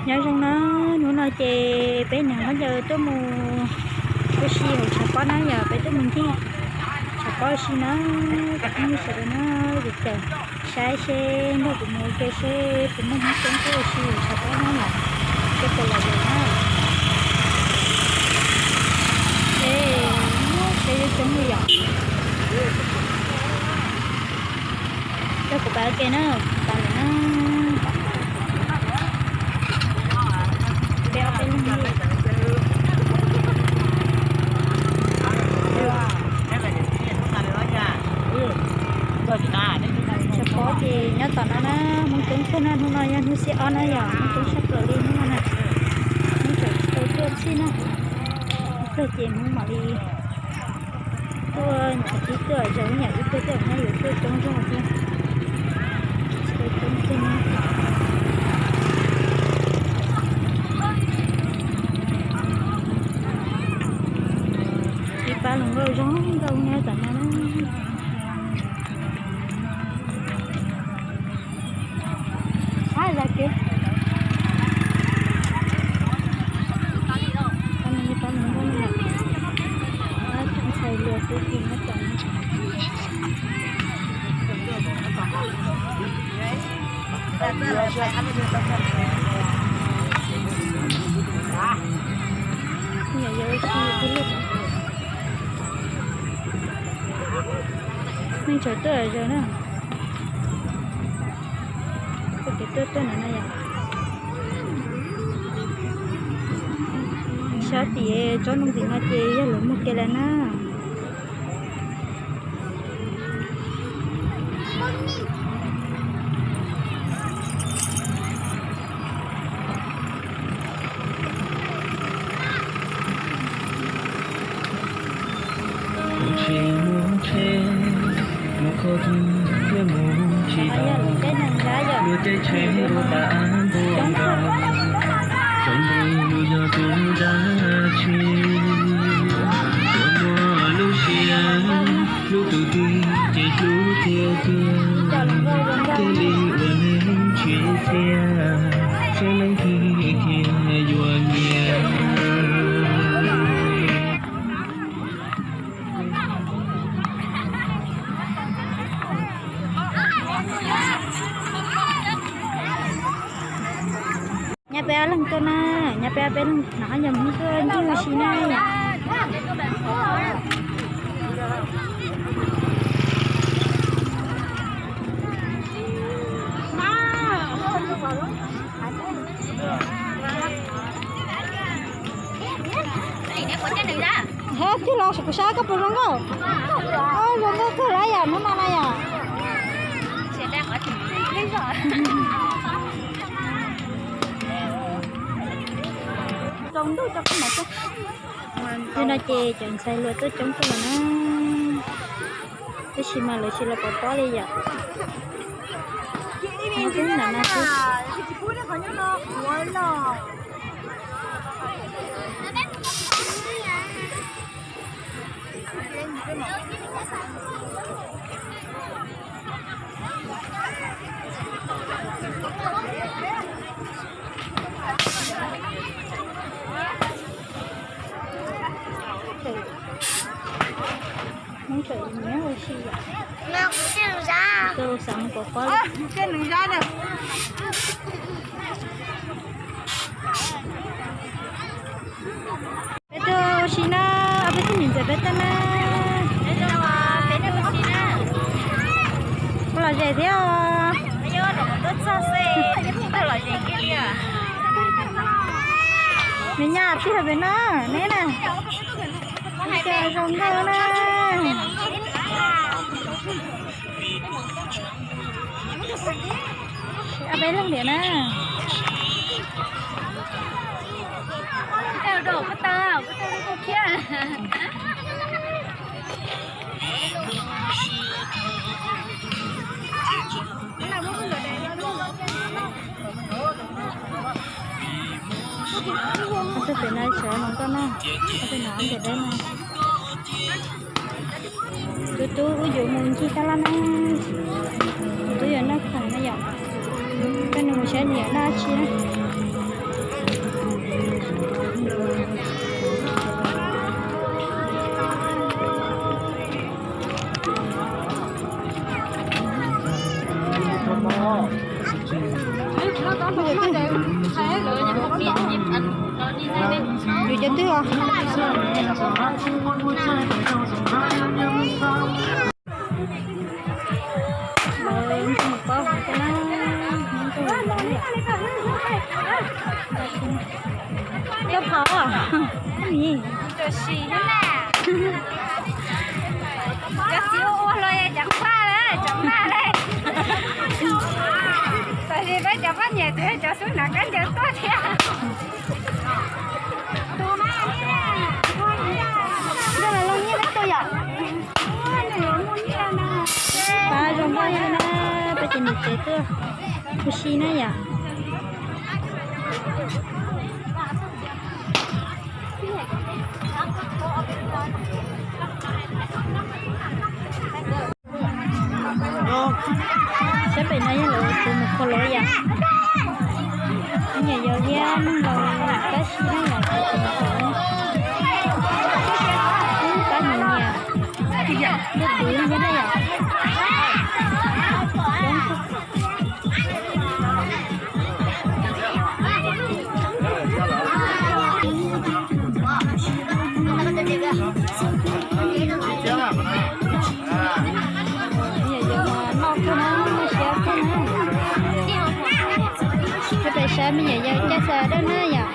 Nyob zoo na, hnub no ces peb niam pab ncaws tuaj mus ua si hauv tshav pob na yom, peb tuaj mus ncig tshav pob ua si na, cov phooj ywg sawv daws na, ces caum saib seb nrog kuv mus ua ke seb puas muaj Hmoob Xyooj tuaj ua si hauv tshav pob na yom, seb puas lom zem na. Ces muaj tsev yuav coob li yom. Coj kuv pab ua ke na, kuv pab lawm na. Peb ob peb leeg li. Tshav pob ces nyob tom no na, Hmoob coob kawg na, hnub no yog hnub xiab ob na yom, Hmoob coob tshaj plaws li hnub no na. Hmoob tseem tsis tau tuaj txhij na, ib pliag ces Hmoob mam li tuaj, tshav tib tuaj zaum ib yam li tuaj tej zaum no yuav tuaj coob zog thiab. Tsis tau coob kawg na. Ib pab hluas nkauj zoo nkauj nyob tom no na. Ab, za kev. Pab hluas nkauj, pab hluas nkauj na. Pab cov ntxhais hluas tub ki nyob tom no. Yog yuav ua si ib lub. Neeg tsawg tuaj zaum na. Tuaj kev tuaj tuaj no na yom. Sab tim tsob ntoo tim no ces yog lawv muag kev lawm na. Tsis mus tsev, mus kho twg thiab mus tsis tau. Luag caij tsheb ua tas ntuj nkaus, txom nyem yus yog tus dab tsi. Tsuas muaj lub siab hlub tus twg ces hlub tiag tiag, thiaj li ua neej tsim txiaj, saib leej twg thiaj yuav nyiam. Nyab peb ob leeg tuaj na, nyab peb ob peb leeg no yog Hmoob tuaj ncig ua si na. Hab, tig los kuv saib koj puas zoo nkauj. Zoo nkauj kawg lawm yom, hnub no na yom. Hnub no ces cov ntxhais hluas tuaj coob kawg lawm na. Tab sis mas lawv tsis los pov pob li yom. Hnub twb nram no xwb. Hmoob tseem nyob ua si yom. Kuv xav mus pov pob. Peb tuaj ua si na, peb tuaj nyob ntawm peb tuaj na. Puas lom zem thiab os? Me nyuam tij hauv pem no, neb na. Zoo nkauj na. Ob peb leeg tiag na. Ob tug pem no sawv hluas nkauj na, ob tug no ntawm dawb no. Tus tub wb yuav mus ncig taj laj na, tus tub yuav noj khoom na yom. Peb nws mus saib nws yuav noj dab tsi na. Yus cov twg os? Lawv mus paub hov na. Cov phom, cov txiv ua ua hluas cov npaj lawm, cov npaj lawm. Tam sis peb cov poj niam ces cov xub hnav kab ncaws tuaj thiab. Yog los loo nyiaj peb tuaj yom. Pab zoo nkauj na, peb cov niam tsev tuaj ua si na yom. Sab pem no yog lawv tus mus kho lov yom. Peb nyuam yaus thiab neeg laus tab sis na yom, tus mus kho lov, pab nyiam nyiam, nyiam tus thiab na yom. Yog yog mas noj kawg na, noj siab kawg na. Peb pais saib me nyuam yaus caij xa dawj na yom.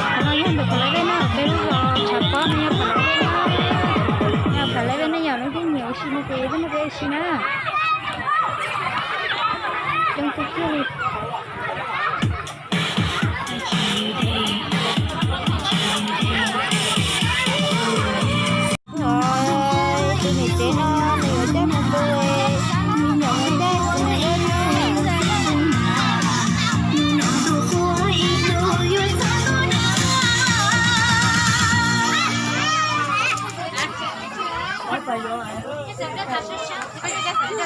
Qhov no yog ntawm Phav Lab Vej na, peb lub zos Tshav Pob no yog Phav Lab Vej, yog Phav Lab Vej na yom, leej twg nyiam ua si no ces peb no peb ua si na. Coob tiag tiag li. Tus niam tsev no nws yuav coj mus tu, me nyuam mus caij xwb na.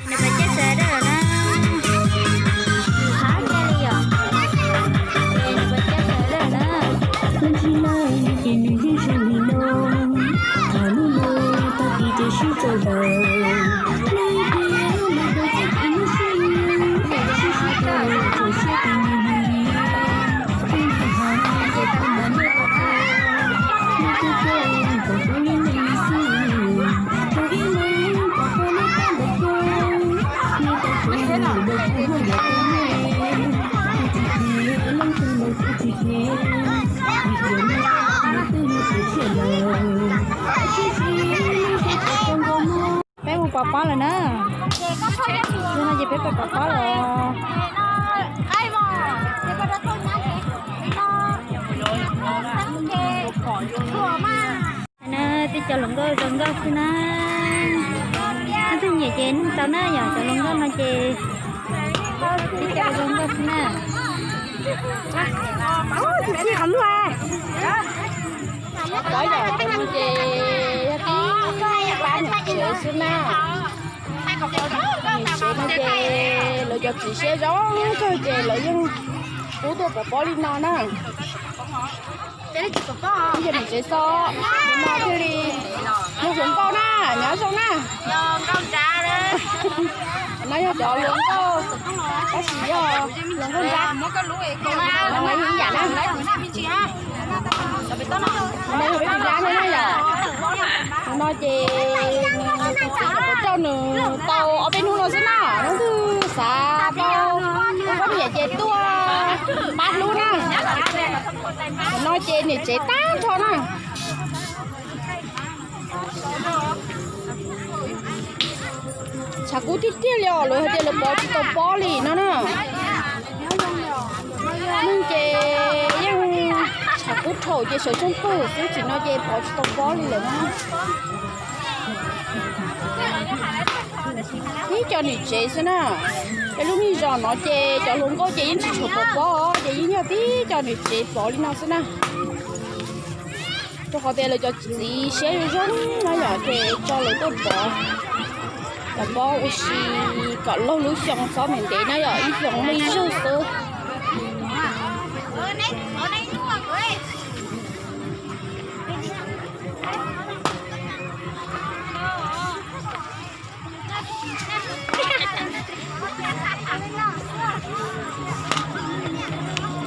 Nws pais caij sawv daws na. Nws hab ncaj li yom. Ces nws pais caij sawv daws na. Peb mus pov pob lawm na. Yog no ces peb pais pov pob lawm. Na, tib co hluas nkauj zoo nkauj xwb na. Leej twg nyiam ces nug tau na yom, cov hluas nkauj no ces tib co zoo nkauj xwb na. Pov pob yom, cov no ces yog tib pab niam tsev xwb na. Niam tsev no ces lawv cov txiv siab zoo kawg ces lawv yeej pub tuaj pov pob li no na. Ib co niam tsev xo, tus no thiaj li yog hluas nkauj na, nyob zoo na. No yog cov hluas nkauj, tab sis yog hluas nkauj nrab, no yog ib yam na. No yog peb tus dab no na yom. Tus no ces tus txiv nyuam qhuav coj nws tau ob peb hnub no xwb na, hnub twg xav tau ua poj niam ces tuaj pab hlub na. Tus no ces niam tsev tag nrho na. Tshav kub tiag tiag li os, lawv hais tias lawv pov tsis tau pob li no na. Neeg ces yeej tshav kub thaum ces sawv tsees pawg xwb, tsim no ces pov tsis tau pob li lawm na. Tib co niam tsev xwb na. Peb lub me zos no ces cov hluas nkauj ces yeej tsis tshua pov pob, ces yeej yog tib co niam tsev pov li no xwb na. Rau qhov tias lawv cov txiv siab zoo zoo na yom, ces tso lawv tuaj pov, pov pob ua si kom laug lub xyoo txhob ntev ntev na yom, ib xyoo me zuj xwb.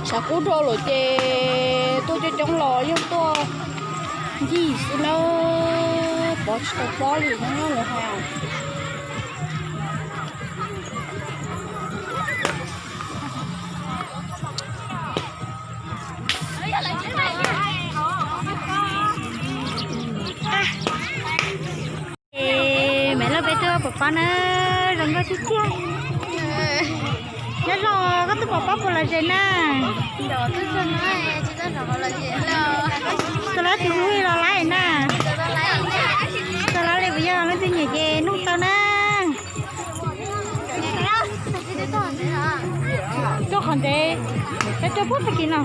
Tshav kub dhau lawm ces tuaj coob coob los yeej tuaj ncig xwb na, pov tsis tau pob li na lawv hais. Maiv Lauj, peb tuaj pov pob na, zoo nkauj tiag tiag. Nyob zoo, koj tuaj pov pob puas lom zem na? Koj lab tus hlub los lab na. Koj lab li puas yog leej twg nyiam ces nug tau na. Tuaj qhov ntev, peb tuaj puag tag kis no.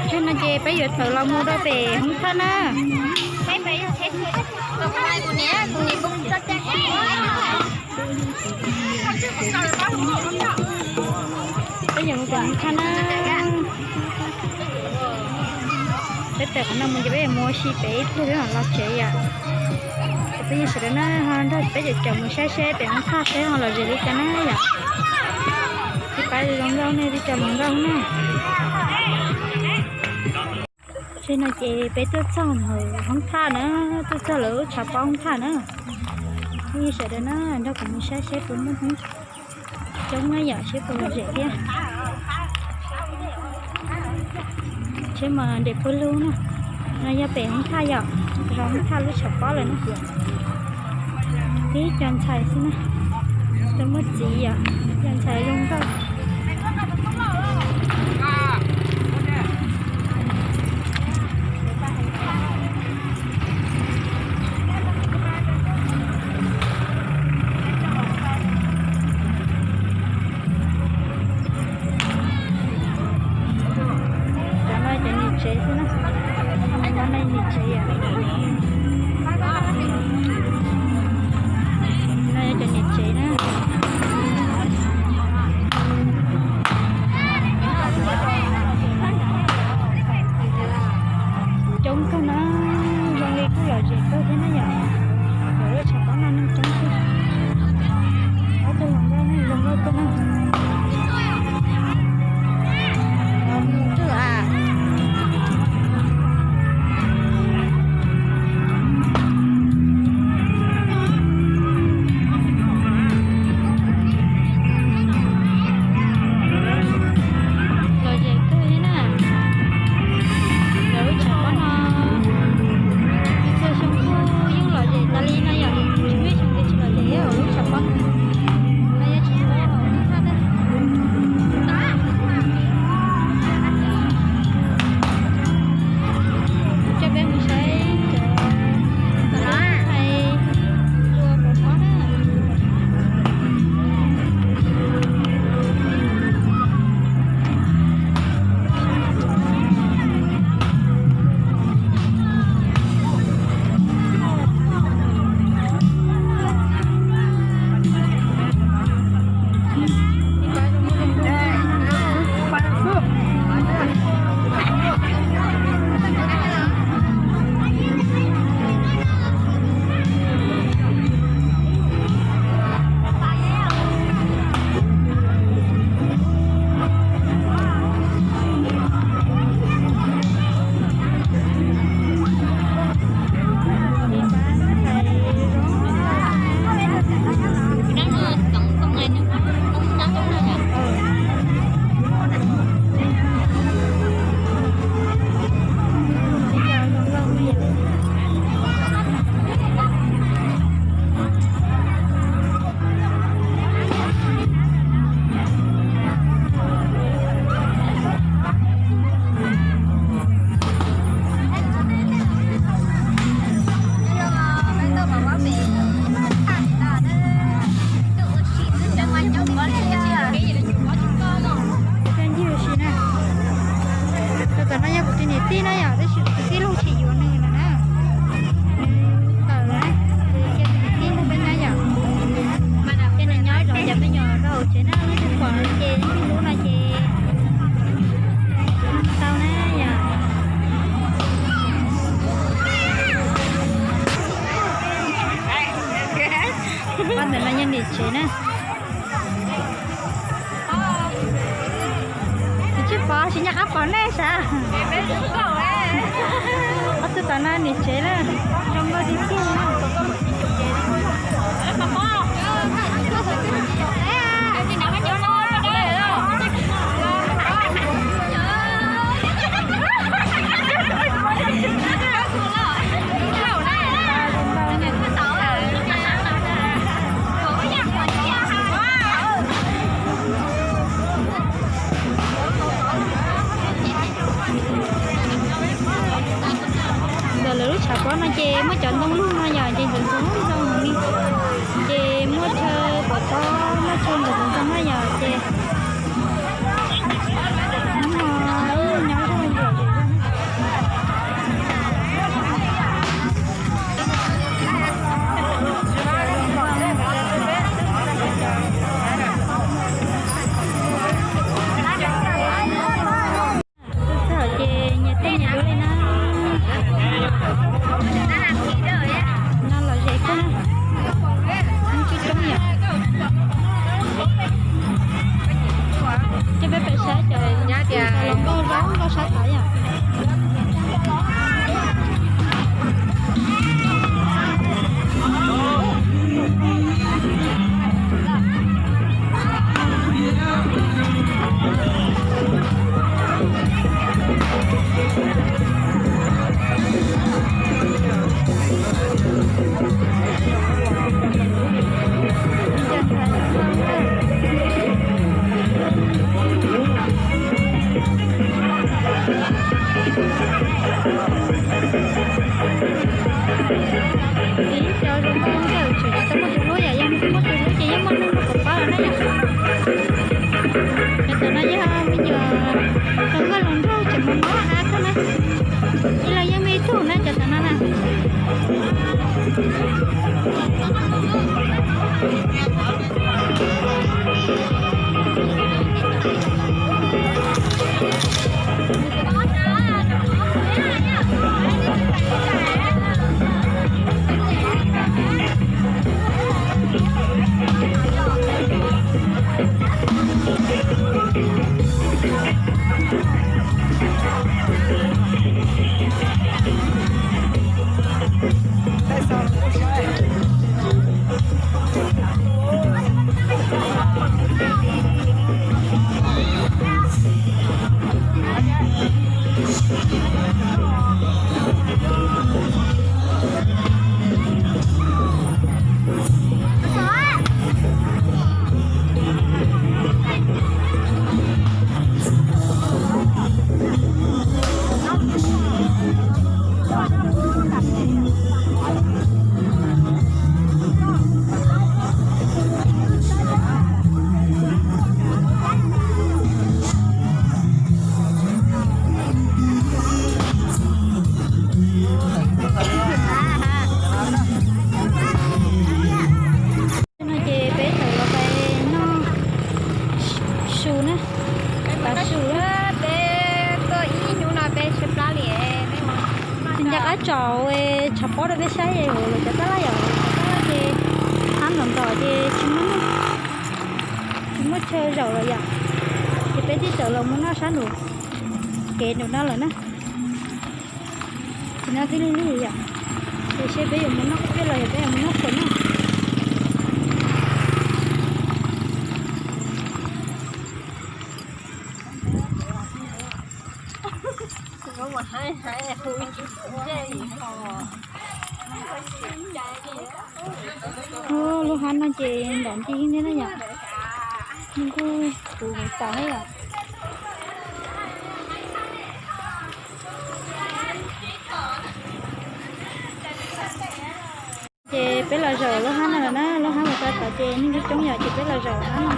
Tag no ces peb yuav tawm los mus rau pem hoob thaj na. Peb yuav mus pem hoob thaj na. Peb tawm qhov no mus ces peb yuav mus ua si pem ib pliag peb mam los tsev yom. Ces peb yeej sawv daws na, ho nrog peb cov caum mus saib seb pem hoob thaj seb ho lom zem li cas na yom. Peb pab zoo nkauj ne, peb cov hluas nkauj na. Txij no ces peb tuaj txog hoob thaj na, tuaj txog lawv lub tshav pob hoob thaj na. Peb yeej sawv daws na, nrog kuv mus saib seb puas muaj hmoob coob na yom, seb puas lom zem thiab. Seb mas nres puag lug na. No yog pem hoob thaj yom, zos hoob thaj lub tshav pob lawm na. Ib co ntxhais xwb na, tsis tau muaj txiv yom, ib co ntxhais zoo nkauj. Cov no cov niam tsev xwb na. Cov no niam tsev yom. No yog cov niam tsev na. Tsev na, lub tsev pom ces lub no ces tau na yom. Pab ntawm no yog niam tsev na. Tsis pom, tsis nco qab pom nej sav. Ob tug tom no niam tsev na, zoo nkauj tiag tiag na. Ntawm lawv lub tshav pob no ces muaj cov ntoo lug no yom, ces ntxoov ntxoo zoo li. Ces muaj chaw pov pob, muaj chaw ntxoov ntxoo no yom, ces hnub no ib nyuag nyob zoo li. Txog ces nyias tej nyias lub li na. No lom zem kawg, tsis coob yom. Ces peb pem saib cov los nkauj zaub nkauj sab tod yom. Ib co zoo nkauj kawg, tseem tsis tau muaj tus hlub yom, yog muaj tus hlub ces yeej muaj neeg muaj pov pob lawm na yom. Cov tom no yog me nyuam hluas nkauj hluas nraug tseem mus mob av kawg na. Ib leeg yeej muaj ib tug na cov tom no na. No ces peb tawm los pais noj su na, pais su na. Peb tuaj ib hnub no peb tshaib plab li. Tsis nco qab tso tshav pob rau peb saib, lawv cov tab laj yom, cov tab laj ces hab ntom ntom ces tsis muaj neeg, tsis muaj chaw zaum lawm yom. Ces peb twb tawm los mus noj sab nraum kev nraum no lawm na. Ces no twb lig lig yom, ces seb peb yuav mus noj qhov twg los yog peb yuav mus noj khuam na. Lub hab no ces ntom nti thiab na yom, nkuj kuv mus tau na yom. Ces peb los zaum lub hab no lawm na, lub hab mus txog tod ces neeg coob coob yom, ces peb los zaum hab no.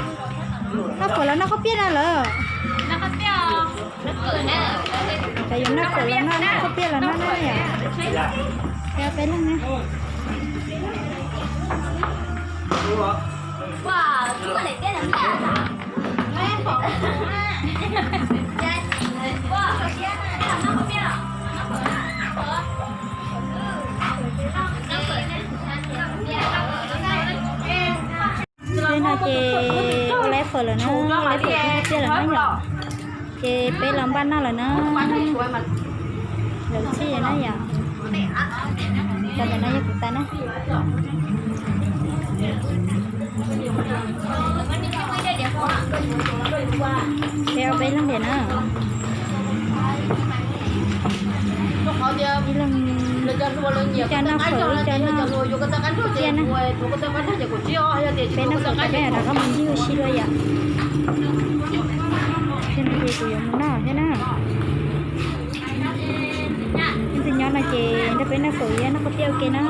Noj khuam los noj khaub piab na lawm? Ces yuav noj khuam los noj, noj khaub piab los noj na yom. Peb leeg na. Peb no ces ua lawv fawm lawm na, ua lawv fawm peb tiaj lawm na yom. Ces peb los npaj noj lawm na. Lawv txhij na yom. Cov ntawm no yog kuv tais na. Peb ua peb leeg ntiag na. Ib leeg ib co noj fawm ib co noj tiaj na. Peb noj fawm tag peb rov qab mus ncig ua si dua yom. Ces no ces kuv yuav mus noj thiab na. Leej twg nyob no ces nrog peb noj fawm thiab noj qhov tiaj ua ke na.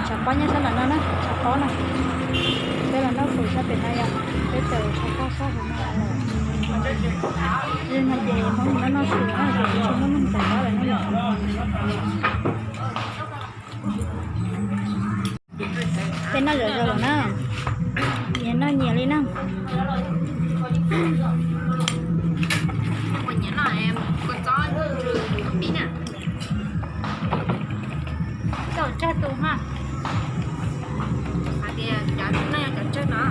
Tshav pob nyob sab nram no na, tshav pob na. Peb los noj fawm sab pem no yom, peb tawm tshav pob sab hauv no lawm. Ces no ces Hmoob mus noj noj su na, ces tsis tshua muaj neeg tawm pob lawm na yom. Peb noj zom zaws lawm na, nyias noj nyias li na. Tau tsawg tus ha? Hais tias cov no yog cov tsawg no.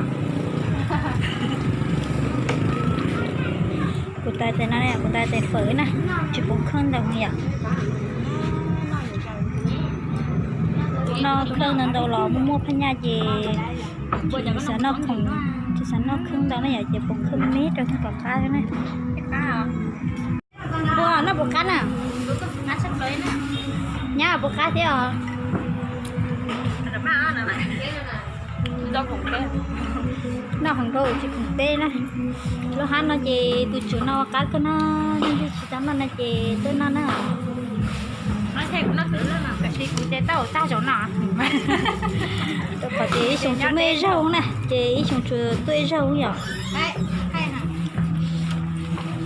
Kuv tais tes no, kuv tais tes fawm na, tsis poob kheej ntau yom. No kheej ntau ntau los muaj muaj phaj nyaj ces tsis xav noj khoom, tsis xav noj kheej ntau na yom, ces poob kheej me rau tom qab na. Npua noj puas qab na? Nyab puas qab thiab os? Noj khoom rau tsis khoom teb na. Lub hab no ces tus tswv no ua qab kawg na, leej twg tsis tau noj no ces tuaj noj na. Rau qhov tias ib xyoo tsuas muaj ib zaug na, ces ib xyoo tsuas tuaj ib zaug yom.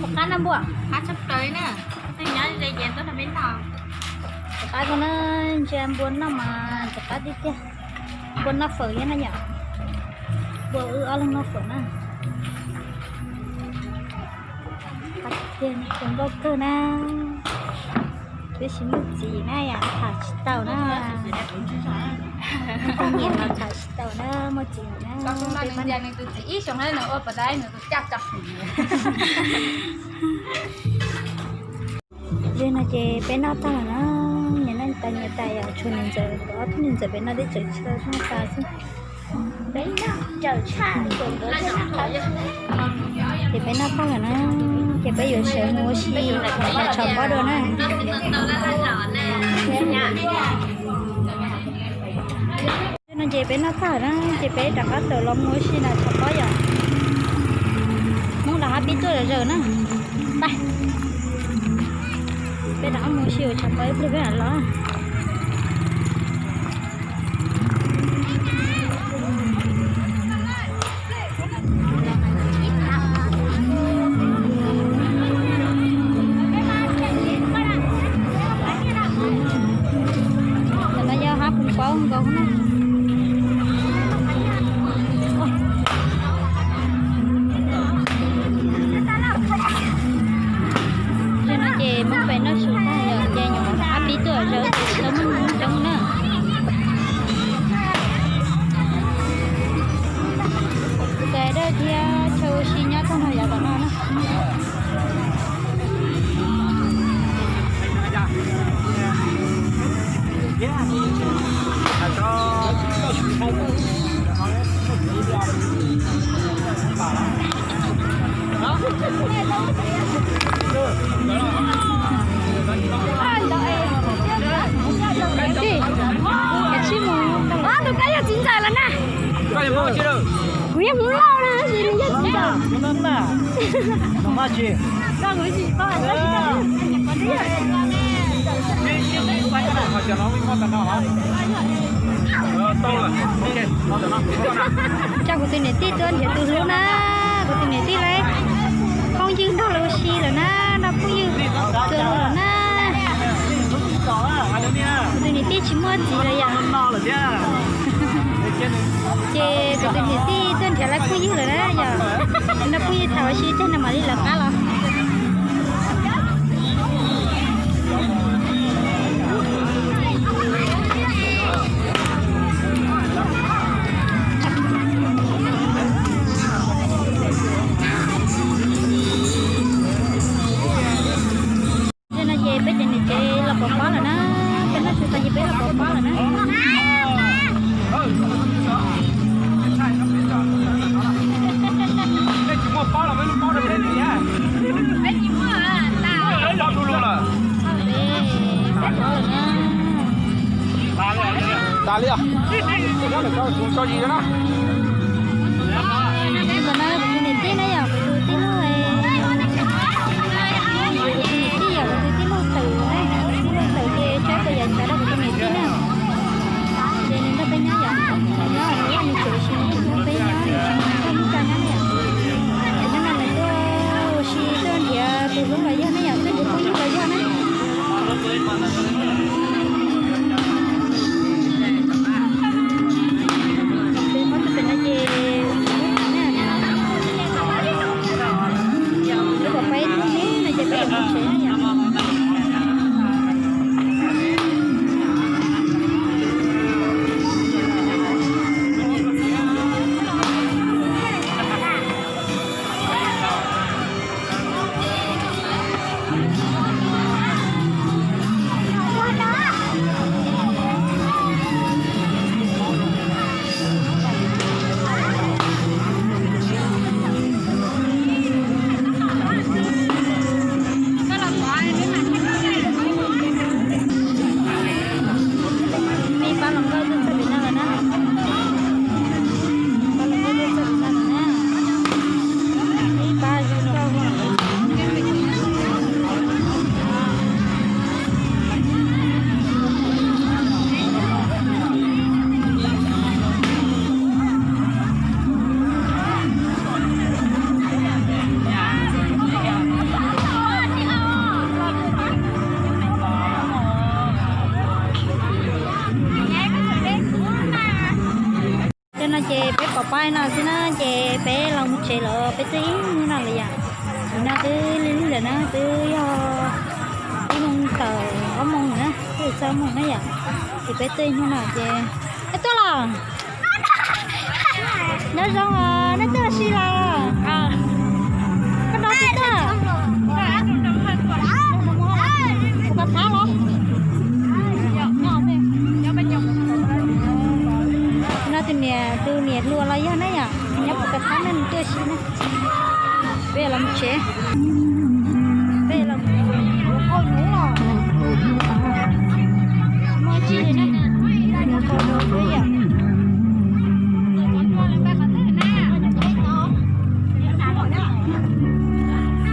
Puas qab na npua? Puas qab koj na, ntsia npua noj mas rov qab tiag tiag. Npua noj fawm thiab na yom. Npua wb ob leeg noj fawm na. Qab tiag, zoo nkauj kawg na. Twb tsis muaj txiv na yom, tham tsis tau na. Muaj tej niam los tham tsis tau na, muaj txiv na. Ib xyoo ua pas dai nws tus caj cov. Ze no ces peb noj tag lawm na, nyias noj tas nyias tais yom, tshuav niam ntxawm, ob tug niam ntxawm pem no twb tseem tshuav noj tas xwb. Ces peb noj tag lawm na, ces peb yuav sawv mus ua si nram tshav pob dua na. No ces peb noj tag na, ces peb rov qab tawm los mus ua si nram tshav pob yom. Hmoob los hab pib tuaj zom zaws na. Peb rov qab mus ua si tshav pob ib pliag peb mam los. Tam no yog hab phoov paub nkaus na. Ces no ces Hmoob pem noj su tag yom, ces nyuam qhuav rov qab pib tuaj zom zaws ces tsis tau muaj Hmoob coob na. Kuv tais dawb thiab chaw ua si nyob tag nrho yav tom no na. Tus kab yog txiv ntxawm los na. Kuv yog Hmoob Lauj na, tab sis nws yog txiv ntxawm. Tso kuv tus niam tij tuaj nrhiav tus hlub na, kuv tus niam tij lawv phooj ywg nrog lawv ua si lawm na, nrog phooj ywg txua lawm na. Kuv tus niam tij tsis muaj txiv lawm yom. Ces kuv tus niam tij tuaj nrhiav lawv phooj ywg lawm na yom. Nrog phooj ywg tham ua si tej no mam li lawv qab los. Tej no ces peb cov niam tsev los pov pob lawm na, peb noj tsis tau ces peb los pov pob lawm na. Tas li os. Nyob ntawm koj kuv tso zis na. Kuv tus niam tij na yom, kuv tus tij laug, kuv tus niam tij yom, kuv tus tij laug tawm na, tij laug tawm ces tshuav tus yam tsav rau kuv tus niam tij na. Ces nws nrog peb nyob yom, nws nyob nws vaj nws tsev, nws tsis nrog peb nyob, nws tsis nrog peb nyob na yom. Ces hnub no nws tuaj ua si tuaj nrhiav tus hlub los yog na yom, tuaj nrhiav phooj ywg los yog na. Peb pom peb tus hlub no ces peb yuav mus tsev na yom. Me pab hluas nkauj tuaj txog pem no lawm na. Pab hluas nkauj tuaj txog pem no lawm na. Me pab zoo nkauj. Cov no ces peb pom pab no xwb na, ces peb los mus tsev lawm, peb twb ib hnub no lawm yom. Nim no twb lig lig lawm na, twb yog ib moos tawm ob moos na, twb txog moos na yom. Ces peb twb ib hnub no ces peb tuaj los. Nyob zoo os, nej tuaj ua si los? Koj nrog twg tuaj? Puas kov thab los? No tus niam, tus niam hluas los yog na yom, nyob puas kov thab na, nws tuaj ua si na. Peb los mus tsev. Peb los mus tsev. Muaj tsis li na. Mus qhov no peb yom.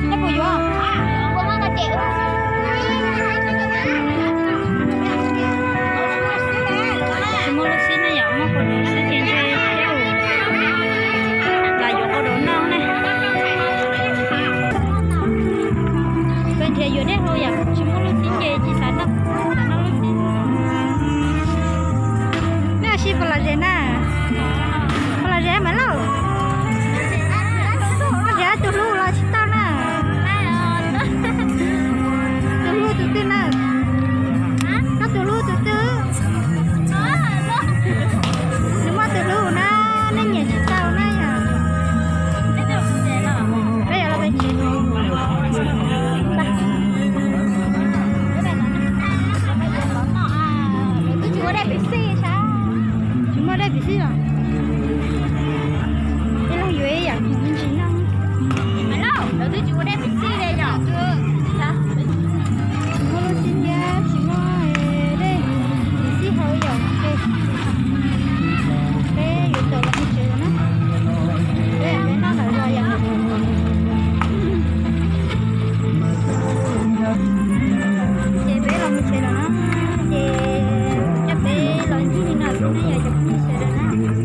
Nej puas yuav? Tsis muaj lub xib na yom, muaj qhov no xwb ces ntshe peb lam yuav qhov no noj na. Peb nrhiav yuav dej haus yom, tsis muaj lub xib ces tsis xav noj, xav noj lub xib. Nej ua si puas lom zem na? Puas lom zem mas lauj? Koj nrhiav tus hlub los tsis tau na. Tus hlub tus twg na? Koj tus hlub tus twg? Nws muaj tus hlub na, nej nyiam tsis tau na yom. Peb yuav los peb tsev. Tsis muaj dej piv xij los? Peb los yuav ib yam khoom me ntsis noj. Lawv twb tsis ua dej piv xij li yom. Tsis muaj lub xib thiab tsis muaj dej piv xij haus yom. Peb yuav tau los mus tsev lawm na. Peb noj tau los yom. Ces peb los mus tsev lawm na. Ces coj peb los ncig li no xwb na yom, cov phooj ywg sawv daws na.